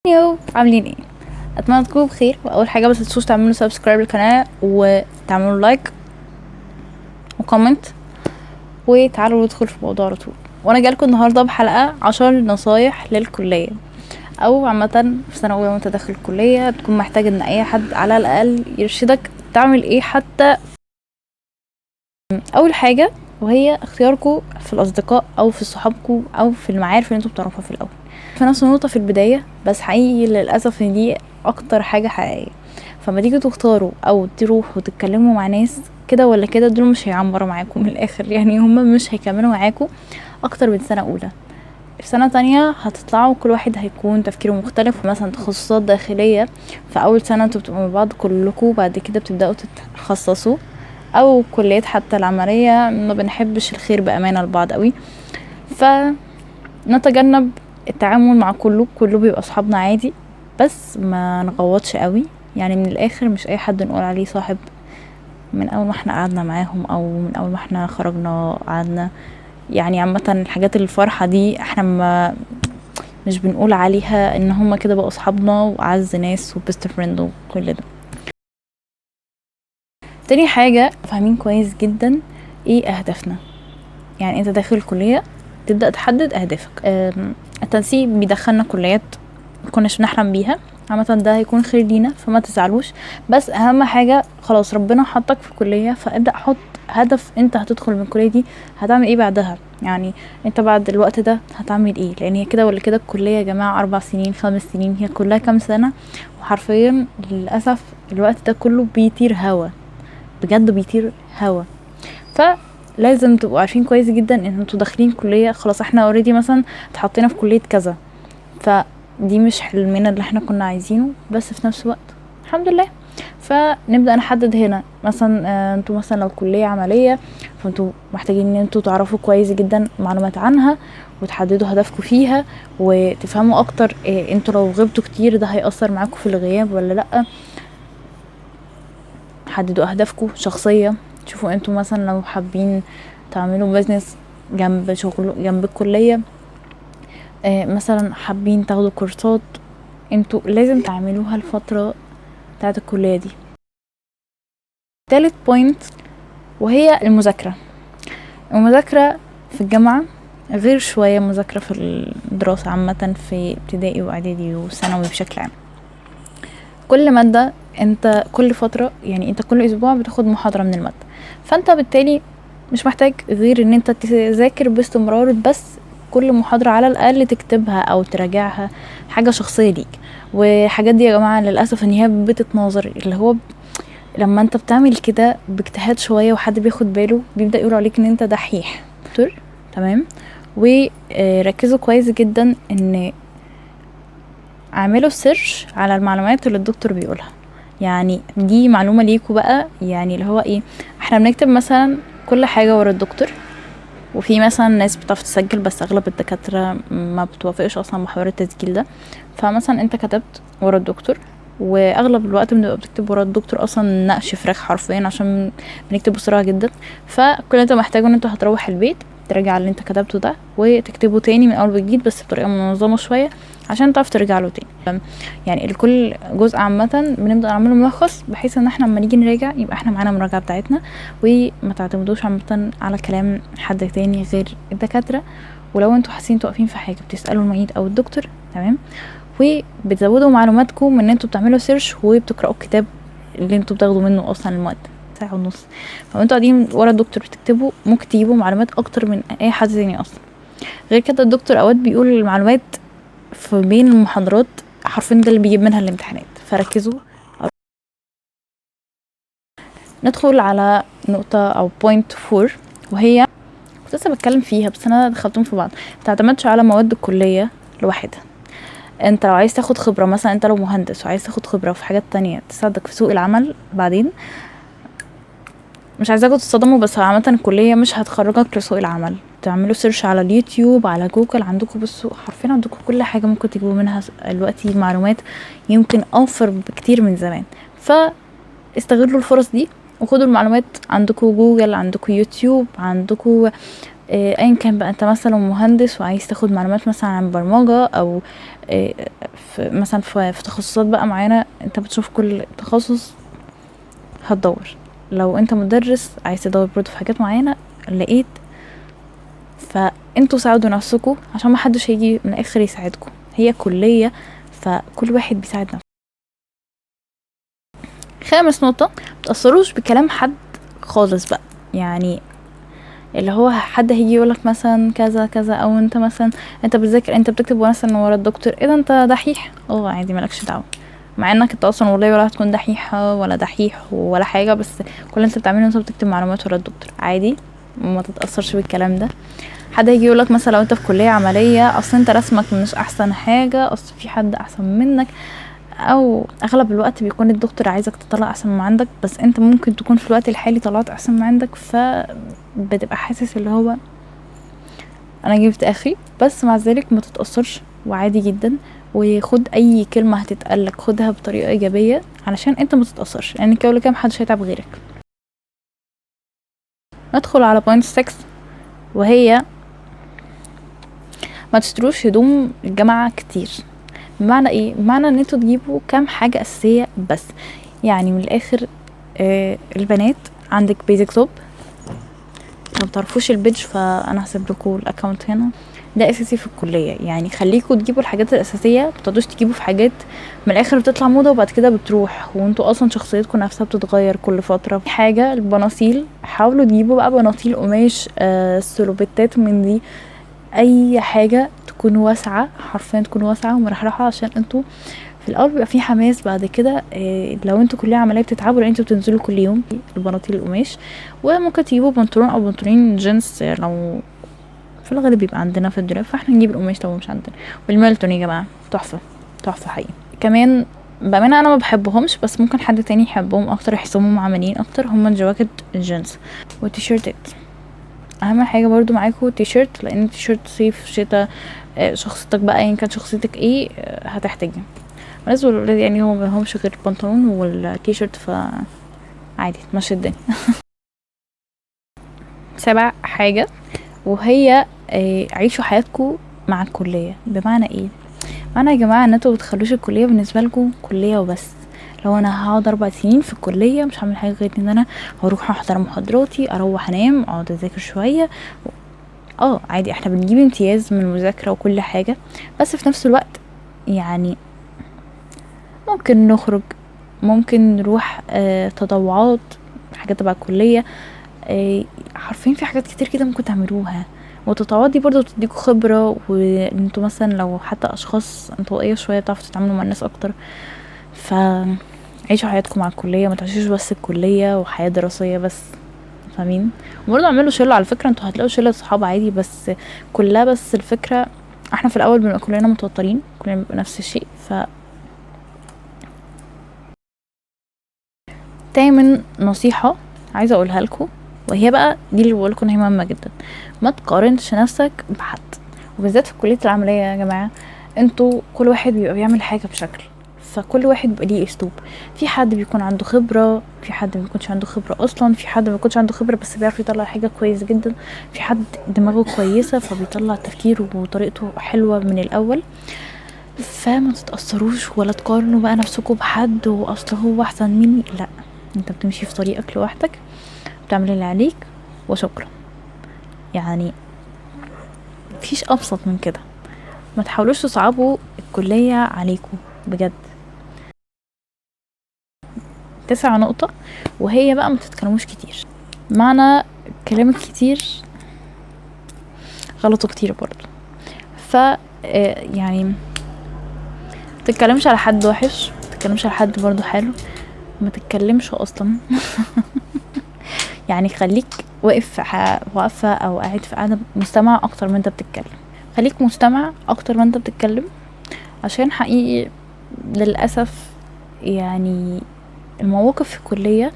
Yo، عاملين ايه؟ اتمنى تكونوا بخير. واول حاجة بس متنسوش تعملوا subscribe للقناة وتعملوا like و comment، وتعالوا ندخل في الموضوع على طول. وانا جايلكم النهارده بحلقة 10 نصايح للكليه، او عامة في سنة اولى وانت داخل الكلية بتكون محتاج ان اي حد على الاقل يرشدك تعمل ايه. حتى اول حاجة وهي اختياركم في الاصدقاء او في صحابكم او في المعارف اللي انتوا بتعرفوها في الاول. في نفس النقطة في البداية، بس حقيقي للاسف ان دي اكتر حاجة حقيقية. فما تيجوا تختاروا او تروحوا تتكلموا مع ناس كده ولا كده، دول مش هيعمروا معاكم من الاخر، يعني هما مش هيكملوا معاكم اكتر من سنة اولى. في سنة تانية هتطلعوا كل واحد هيكون تفكيره مختلف. مثلا تخصصات داخلية في اول سنة انتوا بتبقوا مع بعض كلكم، بعد كده بتبدأوا تتخصصوا، او كليات حتى العملية ما بنحبش الخير بأمانة لبعض قوي، فنتجنب التعامل مع كله. كله بيبقى اصحابنا عادي بس ما نغوطش قوي، يعني من الاخر مش اي حد نقول عليه صاحب من اول ما احنا قعدنا معاهم او من اول ما احنا خرجنا قعدنا. يعني عامة الحاجات الفرحة دي احنا ما مش بنقول عليها ان هما كده بقوا اصحابنا واعز ناس و best friend وكل ده. تاني حاجة، فاهمين كويس جدا ايه اهدافنا. يعني انت داخل الكلية تبدأ تحدد اهدافك. التنسيق بيدخلنا كليات مكناش بنحلم بيها، عامة ده هيكون خير لينا فما تزعلوش. بس اهم حاجة خلاص ربنا حطك في كلية، فابدأ حط هدف انت هتدخل من الكلية دي هتعمل ايه بعدها. يعني انت بعد الوقت ده هتعمل ايه، لان هي كده ولا كده الكلية يا جماعة 4 سنين 5 سنين، هي كلها كام سنة، وحرفيا للأسف الوقت ده كله بيطير هوا، بجد بيطير هوا. فلازم تبقوا عارفين كويس جدا ان انتوا داخلين كلية خلاص احنا already مثلا اتحطينا في كلية كذا، فدي مش حلمنا اللي احنا كنا عايزينه، بس في نفس الوقت الحمد لله. فنبدأ نحدد هنا مثلا، انتوا مثلا لو كلية عملية فانتوا محتاجين ان انتوا تعرفوا كويس جدا معلومات عنها وتحددوا هدفكم فيها وتفهموا اكتر، انتوا لو غبتوا كتير ده هيأثر معاكم في الغياب ولا لأ. حددوا اهدافكم شخصية، شوفوا انتوا مثلا لو حابين تعملوا business جنب شغل جنب الكلية، مثلا حابين تاخدوا كورسات، انتوا لازم تعملوها الفترة بتاعت الكلية دي. تالت point وهي المذاكرة. المذاكرة في الجامعة غير شوية مذاكرة في الدراسة عامة في ابتدائي واعدادي وثانوي بشكل عام. كل مادة انت كل فترة، يعني انت كل اسبوع بتاخد محاضرة من المادة، فانت بالتالي مش محتاج غير ان انت تذاكر باستمرار، بس كل محاضرة على الاقل تكتبها او تراجعها، حاجة شخصية ليك. والحاجات دي يا جماعة للأسف ان هي بتتناظر، اللي هو لما انت بتعمل كده باجتهاد شوية وحد بياخد باله بيبدأ يقول عليك ان انت دحيح. تمام. وركزوا كويس جدا ان اعملوا search على المعلومات اللي الدكتور بيقولها. يعني دي معلومة ليكوا بقى، يعني اللي هو ايه، احنا بنكتب مثلا كل حاجة ورا الدكتور، وفي مثلا ناس بتعرف تسجل بس اغلب الدكاترة ما بتوافقش اصلا بحوار التسجيل ده. فمثلا انت كتبت ورا الدكتور، واغلب الوقت بنبقى بنكتب ورا الدكتور اصلا نقش فراخ حرفيا عشان بنكتب بسرعة جدا. فكل اللي انت محتاجه ان انت هتروح البيت تراجع اللي انت كتبته ده وتكتبه تاني من اول وجديد، بس بطريقة منظمة شوية عشان تعرف ترجع له تاني. يعني لكل جزء عامة بنبدأ نعمله ملخص بحيث ان احنا لما نيجي نراجع يبقى احنا معانا المراجعة بتاعتنا، وما تعتمدوش عامة على كلام حد تاني غير الدكاترة. ولو انتوا حاسين انتوا واقفين في حاجة بتسألوا المعيد او الدكتور، تمام. وبتزودوا معلوماتكم من ان انتوا بتعملوا search وبتقرأوا الكتاب اللي انتوا بتاخدوا منه اصلا المواد، ساعة ونص. فانتوا قاعدين ورا الدكتور بتكتبوا ممكن تجيبوا معلومات اكتر من اي حد تاني اصلا. غير كده الدكتور اوقات بيقول المعلومات في بين المحاضرات، حرفيا ده اللي بيجيب منها الامتحانات، فركزوا. ندخل على نقطة او point 4، وهي كنت لسه بتكلم فيها بس انا دخلتهم في بعض. متعتمدش على مواد الكلية لوحدها. انت لو عايز تاخد خبرة، مثلا انت لو مهندس وعايز تاخد خبرة في حاجات تانية تساعدك في سوق العمل بعدين، مش عايزاكم تتصدموا بس عامة الكلية مش هتخرجك لسوق العمل. تعملوا search على اليوتيوب، على جوجل، عندكم بصوا حرفيا عندكم كل حاجة ممكن تجيبوا منها دلوقتي معلومات يمكن اوفر بكتير من زمان. فاستغلوا الفرص دي وخدوا المعلومات، عندكم جوجل، عندكم يوتيوب، عندكم ايا كان بقى، انت مثلا مهندس وعايز تاخد معلومات مثلا عن برمجة، او في مثلا في تخصصات بقى معينة، انت بتشوف كل تخصص هتدور. لو انت مدرس عايز تدور برضو في حاجات معينة لقيت. فانتوا ساعدوا نفسكم عشان ما حدش هيجي من الاخر يساعدكم، هي كلية فكل واحد بيساعد نفسه. خامس نقطة، متأثروش بكلام حد خالص بقى، يعني اللي هو حد هيجي يقولك مثلا كذا كذا، او انت مثلا انت بتذاكر، انت بتكتب مثلا ورا الدكتور، ايه ده انت دحيح، عادي مالكش دعوة، مع انك انت اصلا والله ولا هتكون دحيحة ولا دحيح ولا حاجة، بس كل اللي انت بتعمله انت بتكتب معلومات ورا الدكتور، عادي ما تتأثرش بالكلام ده. حد هيجي يقولك مثلا لو انت في كلية عملية، اصل انت رسمك مش احسن حاجة، اصل في حد احسن منك، او اغلب الوقت بيكون الدكتور عايزك تطلع احسن ما عندك، بس انت ممكن تكون في الوقت الحالي طلعت احسن ما عندك، فبتبقى حاسس اللي هو انا جبت اخري، بس مع ذلك ما تتأثرش وعادي جدا، وخد اي كلمة هتتقالك خدها بطريقة ايجابية علشان انت ما تتأثرش، لان كده كده محدش هيتعب غيرك. ندخل على point 6، وهي ما تشتروش هدوم الجامعة كتير. بمعنى ايه؟ بمعنى ان انتوا تجيبوا كام حاجة اساسية بس، يعني من الاخر البنات عندك basic top، لو متعرفوش ال page فانا هسيب لكم ال account هنا، ده اساسي في الكلية، يعني خليكم تجيبوا الحاجات الاساسية، ما تقعدوش تجيبوا في حاجات من الاخر بتطلع موضة وبعد كده بتروح، وانتوا اصلا شخصيتكم نفسها بتتغير كل فترة. حاجة البناطيل، حاولوا تجيبوا بقى بناطيل قماش، سلوبيتات من دي، اي حاجة تكون واسعة، حرفيا تكون واسعة ومرحرحة، عشان انتوا في الاول بيبقى في حماس، بعد كده لو انتوا كلية عملية بتتعبوا لان انتوا بتنزلوا كل يوم. البناطيل القماش، وممكن تجيبوا بنطلون او بنطلونين جينز، لو في الغالب بيبقى عندنا في الدولاب، فاحنا نجيب القماش لو مش عندنا. والميلتون يا جماعة تحفة تحفة حقيقي. كمان بامانه انا ما بحبهمش، بس ممكن حد تاني يحبهم اكتر، يحسهم عمليين اكتر، هما الجواكت الجينز والتيشيرتات. اهم حاجة برضو معاكو تيشيرت، لان التيشيرت صيف شتاء، شخصيتك بقى ايا كانت شخصيتك ايه، هتحتاجها. بالنسبة للولاد يعني هو ما لهمش غير البنطلون والتيشيرت، ف عادي تمشي الدنيا. سابع حاجة وهي، عيشوا حياتكم مع الكلية. بمعنى ايه؟ معنى يا جماعة ان انتوا بتخلوش الكلية بالنسبة لكم كليه وبس. لو انا هقعد 4 سنين في الكلية مش هعمل حاجة غير ان انا هروح احضر محاضراتي، اروح انام، اقعد اذاكر شوية، عادي احنا بنجيب امتياز من المذاكرة وكل حاجة، بس في نفس الوقت ممكن نخرج، ممكن نروح، تطوعات، حاجات تبع الكلية، حرفيا في حاجات كتير كده ممكن تعملوها. والتطوعات دي برضو بتديكوا خبرة، وانتوا مثلا لو حتى اشخاص انطوائية شوية بتعرفوا تتعاملوا مع الناس اكتر. ف عيشوا حياتكم مع الكلية، ما تعيشوش بس الكلية وحياة دراسية بس، فاهمين؟ وبرضو اعملوا شلة على فكرة، انتوا هتلاقوا شلة صحاب عادي بس كلها، بس الفكرة احنا في الاول بنبقى كلنا متوترين، كلنا بنبقى نفس الشيء. ف تامن نصيحة عايزة اقولها لكم، وهي بقى دي اللي بقولكم ان هي مهمة جدا، ما تقارنش نفسك بحد، وبالذات في كلية العملية يا جماعة. انتوا كل واحد بيبقى بيعمل حاجة بشكل، فكل واحد بيبقى ليه اسلوب. في حد بيكون عنده خبرة، في حد ما بيكونش عنده خبرة اصلا، في حد ما بيكونش عنده خبرة بس بيعرف يطلع حاجة كويس جدا، في حد دماغه كويسة فبيطلع تفكيره وطريقته حلوة من الاول. فما تتأثروش ولا تقارنوا بقى نفسكم بحد واصل هو احسن مني، لا، انت بتمشي في طريقك لوحدك، بتعمل اللي عليك وشكرا. مفيش ابسط من كده. ما تحاولوش تصعبوا الكلية عليكم بجد. 9 نقطة، وهي بقى ما تتكلموش كتير. معنى كلام الكتير غلطه كتير برضو. ما تتكلمش على حد وحش، ما تتكلمش على حد برضو حلو، ما تتكلمش اصلا. خليك واقف في واقفة او قاعد في قاعدة مستمع اكتر ما انت بتتكلم. خليك مستمع اكتر ما انت بتتكلم، عشان حقيقي للأسف المواقف في الكلية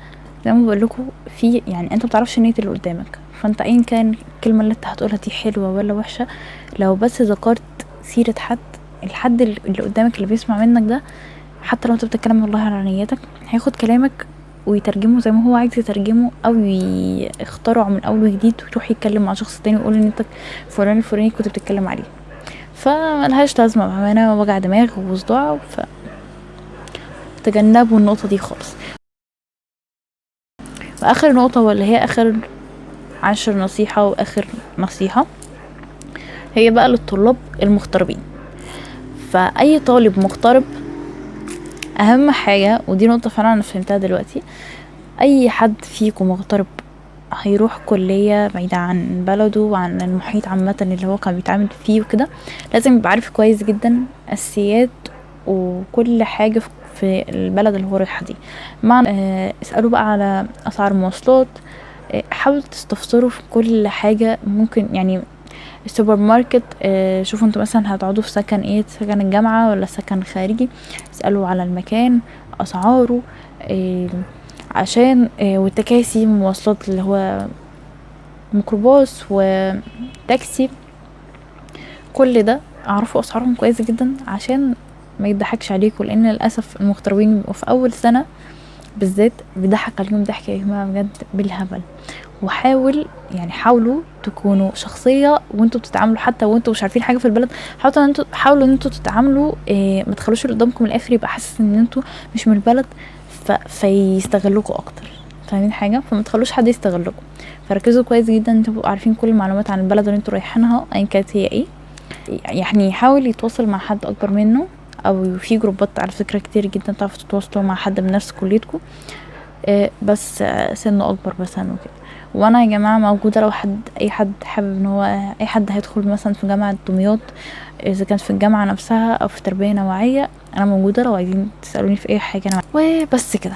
زي ما بقول لكم في انت ما بتعرفش نية اللي قدامك، فانت ايا كان الكلمة اللي انت هتقولها دي حلوة ولا وحشة، لو بس ذكرت سيرة حد، الحد اللي قدامك اللي بيسمع منك ده، حتى لو انت بتتكلم والله على نيتك، هياخد كلامك ويترجمه زي ما هو عايز يترجمه، او يخترعه من اول وجديد ويروح يتكلم مع شخص تاني ويقول ان انت فلان الفلاني كنت بتتكلم عليه. فملهاش لازمه بامانه، وجع دماغ وصداع، ف تجنبوا النقطة دي خالص. واخر نقطة واللي هي اخر 10 نصيحة واخر نصيحة، هي بقى للطلاب المغتربين. فاي طالب مغترب اهم حاجة، ودي نقطة فعلا انا فهمتها دلوقتي، اي حد فيكم مغترب هيروح كليه بعيدة عن بلده وعن المحيط عامة اللي هو كان بيتعامل فيه وكده، لازم يبقى عارف كويس جدا اساسيات وكل حاجة في البلد اللي هو رايحها دي. مع اسالوا بقى على اسعار المواصلات، حاولوا تستفسروا في كل حاجة ممكن. يعني السوبر ماركت، شوفوا انتوا مثلا هتقعدوا في سكن ايه، سكن الجامعة ولا سكن خارجي، اسالوا على المكان، اسعاره، عشان والتكاسي، مواصلات اللي هو ميكروباص وتاكسي، كل ده اعرفوا اسعارهم كويس جدا عشان ما يضحكش عليكم، لان للاسف المغتربين بيبقوا في اول سنة بالذات بيضحك عليهم ضحك يا جماعة بجد بالهبل. وحاول يعني حاولوا تكونوا شخصية وانتوا بتتعاملوا، حتى وانتوا مش عارفين حاجة في البلد، حاولوا ان انتوا تتعاملوا، ما تخلوش اللي قدامكم الاخر يبقى حاسس ان انتوا مش من البلد فيستغلوكوا اكتر، فاهمين حاجة؟ فما تخلوش حد يستغلكم. فركزوا كويس جدا انتوا تبقوا عارفين كل المعلومات عن البلد اللي انتوا رايحينها ايا كانت هي ايه. يعني يحاول يتواصل مع حد اكبر منه، او في جروبات على فكرة كتير جدا تعرفوا تتواصلوا مع حد من نفس كليتكم، بس سنة اكبر مثلا وكده. وانا يا جماعة موجودة لو اي حد حابب ان هو اي حد هيدخل مثلا في جامعه دمياط، اذا كانت في الجامعة نفسها او في تربيه نوعية، انا موجودة لو عايزين تسالوني في اي حاجة. انا وبس كده.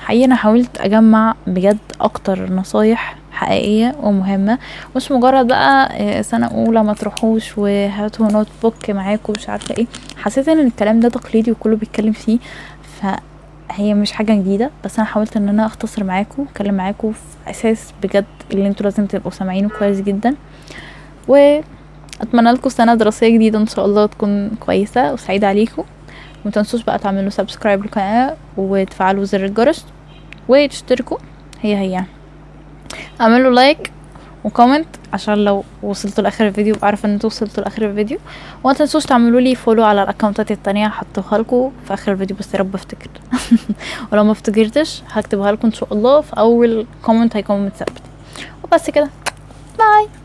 حقيقي انا حاولت اجمع بجد اكتر نصايح حقيقية ومهمة، مش مجرد بقى سنة اولى ما تروحوش وهاتوا notebook معاكم مش عارفه ايه. حسيت ان الكلام ده تقليدي وكله بيتكلم فيه، فهي مش حاجة جديدة، بس انا حاولت ان انا اختصر معاكم واتكلم معاكم في اساس بجد اللي انتوا لازم تبقوا سامعينه كويس جدا. واتمنى لكم سنة دراسية جديدة ان شاء الله تكون كويسة وسعيدة عليكم. ومتنسوش بقى تعملوا subscribe للقناة وتفعلوا زر الجرس وتشتركوا، هي اعملوا like و comment عشان لو وصلتوا لاخر الفيديو ابقى عارفه ان انتوا وصلتوا لاخر الفيديو. وما تنسوش تعملوا لي follow على الاكونتات التانية هحطها لكم في اخر الفيديو، بس يا رب افتكر ولو ما افتكرتش هكتبها لكم ان شاء الله في اول comment هيكون متثبت. وبس كده، bye.